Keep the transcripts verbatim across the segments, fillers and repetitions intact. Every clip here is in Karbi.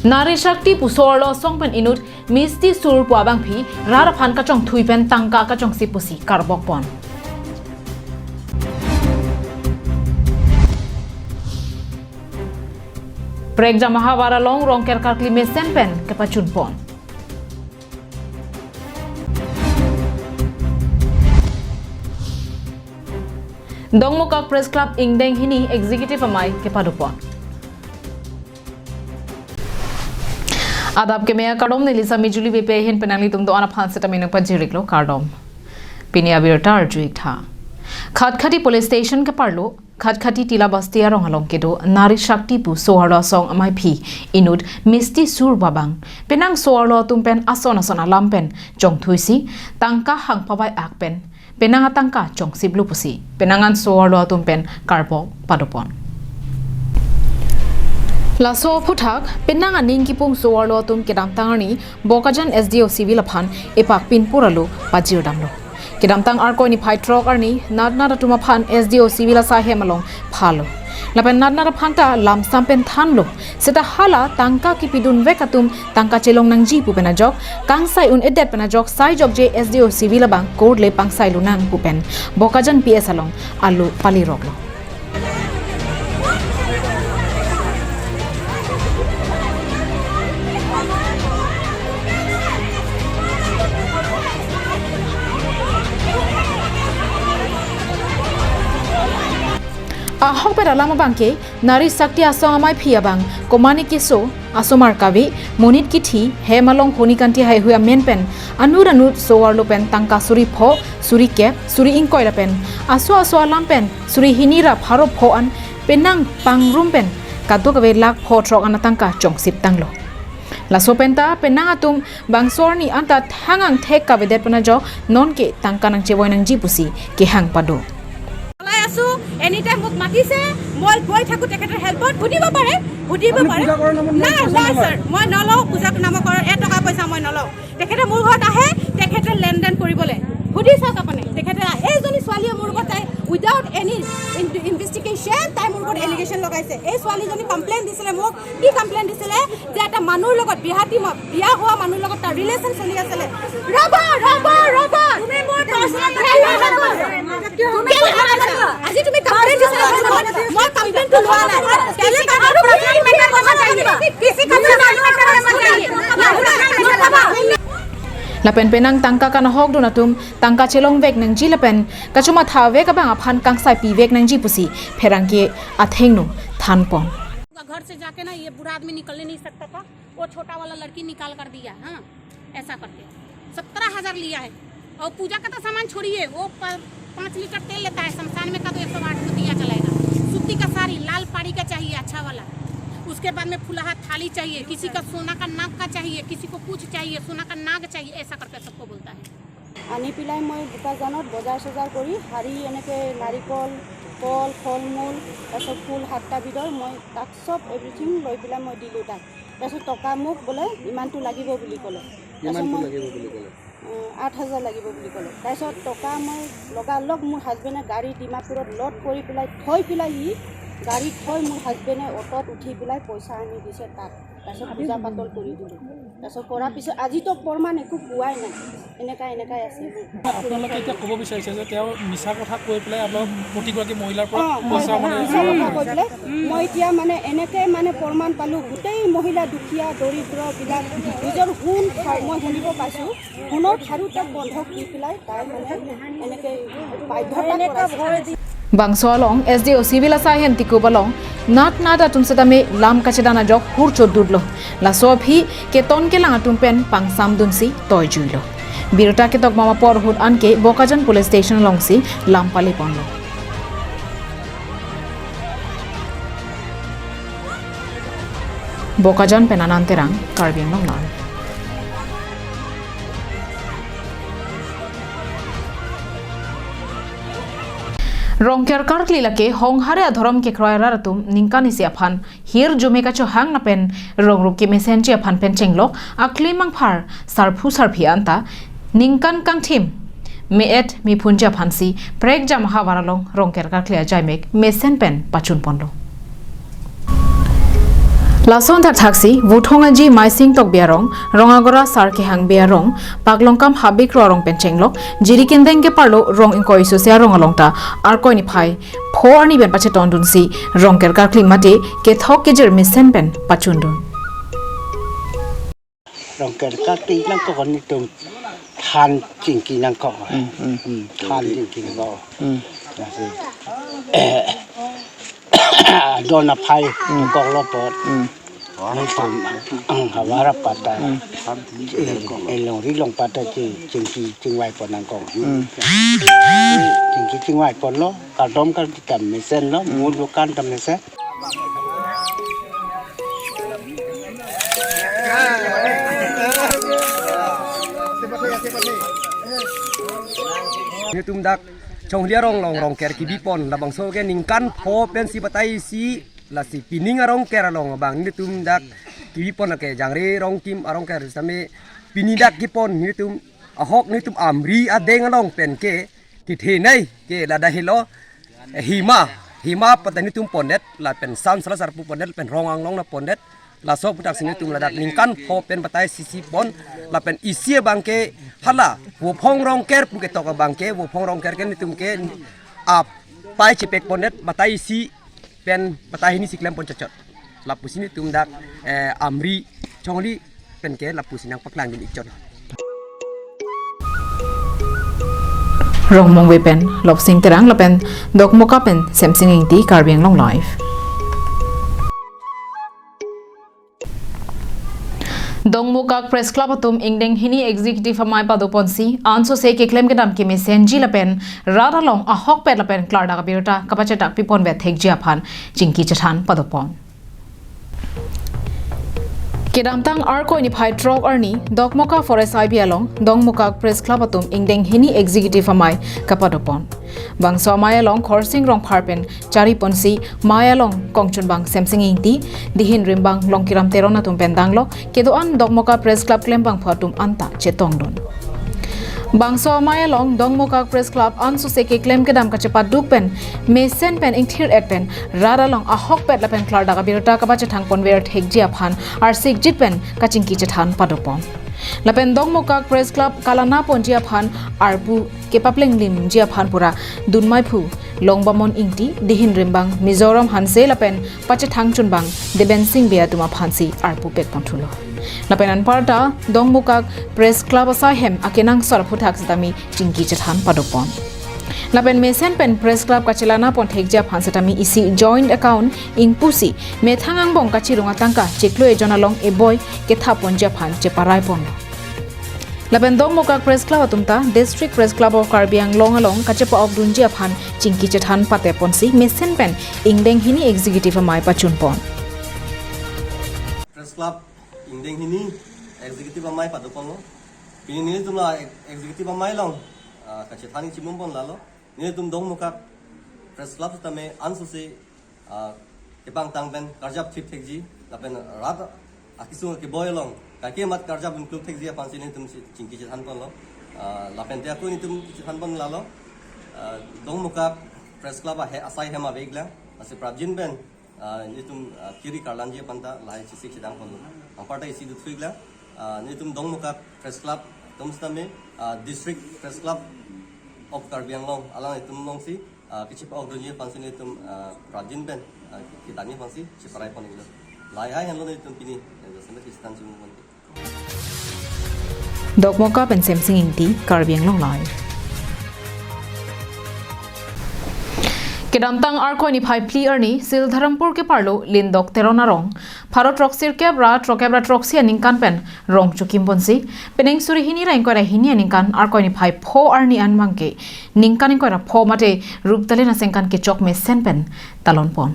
Nari Shakti pu so-arlo asong pen inut Misty Sur pu abangpi rat aphan kachongthui pen tangka kachongsip pusi karbok pon. Prekjam ahavar along Rongker karkli mesen pen kepachun pon. Dongmukak Press Club ingdeng hini Executive amei kepado pon. Adap keme akardom, neli Sami Juli Beypi ahin pen nanglitum do-an aphan seta minung pajiriklo, kardom. Pini abirta arju-ik tha. Khatkhati Police Station keparlo, Khatkhati Tila Basti arong along kedo Nari Shakti pu so-arlo asong amei aphi inut Misty Sur pu abang penang so-arlo atum pen ason ason alam pen chongthuisi tangka hang pavai-ak pen penang atangka chongsiplo pusi penang an so-arlo atum pen karbok pado pon. Laso aphuthak penang aning kipung so-arlo atum kedamtang arni Bokajan S D O Civil aphan epak pinpur alo pajirdamlo. Kedamtang Arkoi niphai throk arni natnat atum aphan S D O Civil asaihem along phalo. Lapen natnat aphan ta lamsam pen thanlo. Seta hala tangka kipidunvek atum tangka chelong nangji pu pen ajok, kangsai un-edet pen ajok saijokje S D O Civil abang court le pangsai lonang pu pen Bokajan P S along alo paliroklo. Ahokpet alam abangke Nari Shakti asong amei aphi abang Komani Kiso, asomar kave, monit kithi, hem along honi kanti haihui amen pen anut anut so-arlo pen tangka suri pho, suri kep, suri ingkoi lapen aso aso alam pen suri hini ra pharo pho an penang pangrum pen kadokave lakh pho throk an atangka chongsip tanglo. Laso penta penang atum bangso arni anta thang angthek kavedet pen ajok nonke tangka nangchevoi nangji pusi kehang pado. চলাই আছো, any time মোক মাতিছে, মই গৈ থাকো তেখেতৰ হেল্পত। সুধিব পাৰে, সুধিব আপুনি পাৰে। পূজা কৰাৰ নামত নাই, পইচা নাই, নলয়? ছাৰ, মই নলওঁ পূজা নামকৰণ, এটকা পইচা মই নলওঁ। তেখেতে মোৰ ঘৰত আহে, তেখেতে লেনদেন কৰিবলৈ। সুধি চাওক আপুনি, তেখেতে, এইজনী ছোৱালীয়ে মোৰ ওপৰত, তাই উইদাউট এনি ইনভেষ্টিগেশ্যন তাই মোৰ ওপৰত এলিগেশ্যন লগাইছে। এই ছোৱালীজনী কমপ্লেইন দিছিলে মোক। কি কমপ্লেইন দিছিলে? যে এটা মানুহৰ লগত বিয়া টিমত, বিয়া হোৱা মানুহৰ লগত তাৰ ৰিলেশ্যন চলি আছিলে। ৰ'বা, ৰ'বা, ৰ'বা। তুমি মোৰ পাৰ্চনেল ফ্ৰেণ্ড নহয় জানো? তুমি কেলে কথা কৈছা? আজি তুমি কমপ্লেইন দিছিলা মোৰ ওপৰত। মই কমপ্লেইনটো লোৱা নাই। কেলে কাৰোবাৰ পাৰ্চনেল মেটাৰ কথা জানিবা? কিছি কথা জানিবা? Lapen penang tangka kanahokdun atum tangka chelongvek nangji lapen kachomathavek abang aphan kangsai pivek nangji pusi pherangke athengno thanpon. घर से जाके ना ये बूढ़ा आदमी निकलने नहीं सकता था, वो छोटा वाला लड़की निकाल कर दिया। हाँ, ऐसा करके सत्रह हजार लिया है। और पूजा का तो सामान छोड़िए, वो प-, पाँच लीटर तेल लेता है, शमशान में का तो एक सौ आठ को दिया जलाएगा। सूती का साड़ी, लाल पाड़ी का चाहिए, अच्छा वाला। उसके बाद में फुलहा थाली चाहिए, किसी का सोना का नाक का चाहिए, किसी को कुछ चाहिए, सोना का नाग चाहिए, ऐसा करके सबको बोलता है। আনি পেলাই মই বোকাজানত বজাৰ চজাৰ কৰি শাৰী, এনেকে নাৰিকল, কল, ফল মূল, তাৰপিছত ফুল সাতটা বিধৰ মই তাক চব এভৰিথিং লৈ পেলাই মই দিলোঁ তাক। তাৰপিছত টকা মোক বোলে ইমানটো লাগিব বুলি ক'লে। তাৰপিছত কিমানটো মই, লাগিব বুলি ক'লে? আহ, আঠ হাজাৰ লাগিব বুলি ক'লে। তাৰপিছত টকা মই লগালগ মোৰ হাজবেণ্ডে গাড়ী ডিমাপুৰত লোড কৰি পেলাই থৈ পেলাই, সি গাড়ীত থৈ মোৰ হাজবেণ্ডে অটোত উঠি পেলাই পইচা আনি দিছে তাত। তাৰপিছত পূজা পাতল কৰি দিলোঁ। তাৰপিছত কৰাৰ পিছত আজিতো প্ৰমাণ একো পোৱাই নাই। এনেকা, এনেকাই আছে। আপোনালোকে এতিয়া ক'ব বিচাৰিছে যে তেওঁ মিছা কথা কৈ পেলাই আপোনালোক প্ৰতিগৰাকী মহিলাৰ পৰা অ, হয়, পইচা হয়, মানে মিছা কথা কৈ পেলাই। মই এতিয়া মানে এনেকে মানে প্ৰমাণ পালোঁ, গোটেই মহিলা দুখীয়া দৰিদ্ৰবিলাক নিজৰ সোণ খাই, মই শুনিব পাইছোঁ, সোণৰ খাৰু তাক বন্ধক দি পেলাই তাই মানে এনেকে বাধ্যতা কৰাইছে। Bangso along S D O Civil asaihem tikup along natnat atum setame lam kachedan ajok hur chodutlo. Laso aphi keton kelang atum pen pangsamdunsi toijuilo. Birta ketok mama por ahut anke Bokajan Police Station alongsi lam paleponlo. Bokajan pen Anand Terang, Karbi Anglong Live. Rongker karkli lake Honghare adhorom kekroi arat atum ningkan isi aphan hirjume kachohang lapen rongrup kemesenji aphan pen chenglok akli mangphar sarphu sarphi anta ningkan kangthim me-et mephunji aphansi prekjam ahavar along Rongker karkli ajaimek mesen pen pachunponlo. Lason thakthaksi, Vuthong Aji Maising Tokbi arong, Rong Agora Sar Kehang Bey arong, Paklongkam Habikro arong pen chenglok, Jirikindeng keparlo rong ingkoi isusi arong along ta Arkoi niphai pho arni pen pachetongdunsi, Rongker karkli mate kethok kejir mesen pen pachundun. Rongker karkli nangkok nelitum than chingki nangkok. Hmm, hmm. Hmm, than chingki nangkok. Hmm. Lasi, eh, don aphai nangkoklo apot. Hmm. Nelitum, ang havar apat ta. Hmm. Eh, eh, longri longpat ta chi-, chingki chingvaipon nangkok. Hmm. Chingki chingvaiponlo, kardom karkli ta mesenlo, hmm, mu dukan ta mesen. Nelitum dak Chongli arong along Rongker kebipon, labangso ke ningkan pho pensi batai isi, lasi pining arongker along abang nelitum dak kebipon ke Jangre Rongkim arongker sitame pini dak kepon nelitum ahok nelitum Amri adeng along pen ke kethenei ke ladak helo, eh, Hima, Hima pata nelitum pondet, lapen San Salasar pu pondet, lapen Rong Anglong na pondet, laso aputhak si nelitum ladak ningkan pho pen batai isi pon, lapen isi abang ke hala, Vuphong Rongker pu ketok abang ke, Vuphong Rongker ke nelitum ke apai chepek pondet, batai isi pen batai hini si klempon chotchot. Lapusi nelitum dak, eh, Amri Chongli pen ke lapusi nangpaklangdun ikchot. Rongmongve pen Lopsing Terang lapen Dokmoka pen Semsing Ingti, Karbi Anglong Live. Dongmukak Press Club atum ingdeng hini executive amei padoponsi ansose keklem kedam kemesenji lapen rat along ahokpet lapen klardak abirta kapachethak piponvet thekji aphan chingki chethan padopon. Kedamtang Arkoi niphai throk arni Dokmoka Forest I B along Dongmukak Press Club atum ingdeng hini executive amei kapadopon. Bangso amei along Khorsing Rongphar pen chariponsi, mei along kongchunbang Semsing Ingti, dihin rimbang Longkiram Teron atum pen danglo, kedo-an Dongmoka Press Club klembangpo atum anta chetongdun. Bangso amei along Dongmukak Press Club ansose keklem kedam kachepaduk pen mesen pen ingthir-et pen rat along ahokpet lapen klardak abirta kapachethangponver thekji aphan arsikjit pen kachingki chethan padopon. Lapen Dongmukak Press Club kalanaponji aphan arpu kepaplenglimji aphan pura dunmeiphu Longbamon Ingti, dihin rimbang Mizoram Hanse lapen pachethangchunbang Debensing Bey atum aphansi arpu pekponthulo. Lapen anparta Dongmukak Press Club asaihem akenangsot aputhak sitame chingki chethan padopon. Lapen mesen pen Press Club kachelanapon thekji aphan sitame isi joint account ingpusi methang angbong kachirung atangka chiklo ejon along eboi kethapponji aphan cheparaiponlo. Lapen Dongmukak Press Club atum ta District Press Club of Karbi Anglong along kachepa-okdunji aphan chingki chethan pateponsi mesen pen ingdeng hini executive amei pachunpon. Press Club ingdeng hini executive amei padoponlo. Pini nelitum la executive amei along, ah, kachethan chimumpon lalo. Nelitum Dongmukak Press Club sitame ansose, ah, kepangtang pen karjap thip thekji, lapen rat akesung keboi along kaike mat karjap include thekji aphansi nelitum si chingki chethanponlo. Ah, lapen te ako nelitum chethanpon lalo. Ah, Dongmukak Press Club ahe asaihem ave-iklang, lasi prapjin pen ah, nelitum, ah, kiri karlanji aphan ta lahai chesik chedangponlo. Anparta isi dothu-iklang, ah, nelitum Dongmukak Press Club atum sitame, ah, District Press Club of Karbi Anglong alanglitum alongsi, ah, kachepa-okdunji aphansi nelitum, ah, prapjin pen, ah, kedanji aphansi cheparaipon-iklo. Lahai henlo nelitum pini, eh, jasemet chethan chimumpon. Dokmoka pen Semsing Ingti, Karbi Anglong Live. Kedamtang Arkoi niphai phli arni Sildharampur keparlo Lindok Teron arong pharo throksirkep ra throkkep ra throksi aningkan pen rong chokimponsi, penang suri hini ra ingkoi ra hini aningkan Arkoi niphai pho arni an abangke ningkan ingkoi ra pho mate Ruptalin asengkan kechok mesen pen talonpon.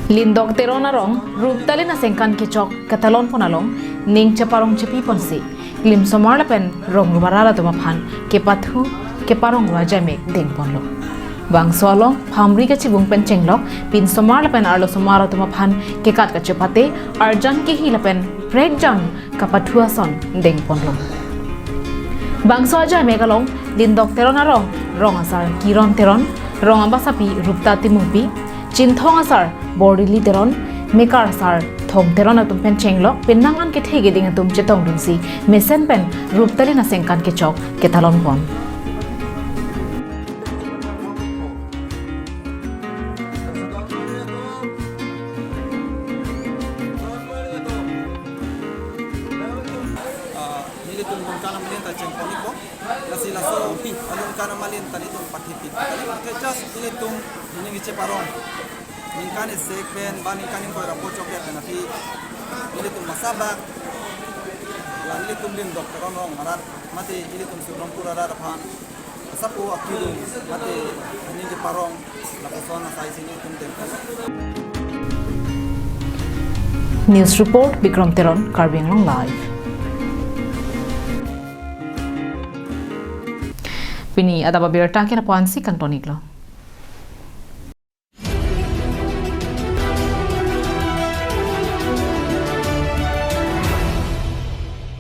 Lindok Teron arong Ruptalin asengkan kechok katalonpon along ning cheparong chepiponsi, klimsomar lapen rong rubaral atum aphan kepathu keparong ra jamek dengponlo. Bangso along phamri kachibung pen chenglok pinsomar lapen arlosomar atum aphan kekat kachepate arjan kehi lapen prekjam kapathu ason dengponlo. Bangso ajamek along Lindok Teron arong, rong asar Kiron Teron, rong abasapi Rupta Timungpi, Chinthong asar Bordili Teron, mekar asar Thong Teron atum pen chenglok penang an kethe keding atum chetongdunsi mesen pen Ruptalin aningkan kechok ketalonpon. Ah, nelitum ningkan amalin ta chengpon-ikpo. Lasi laso ningkan amalin ta nelitum pathipik. Kali pakai jas nelitum ningkan cheparong. Ningkan isi pen ba ningkan ingkoi ra pochok ya pen aphi nelitum masabak. La nelitum lim doktor Rongmar arat mate nelitum Surnongpur arat aphan. Sapo akiru mate ningkan cheparong lapuson asai si nelitum dem. News report, Bikram Teron, Karbi Anglong Live. Pini adap abirta ke lapu-ansi kangton-iklo.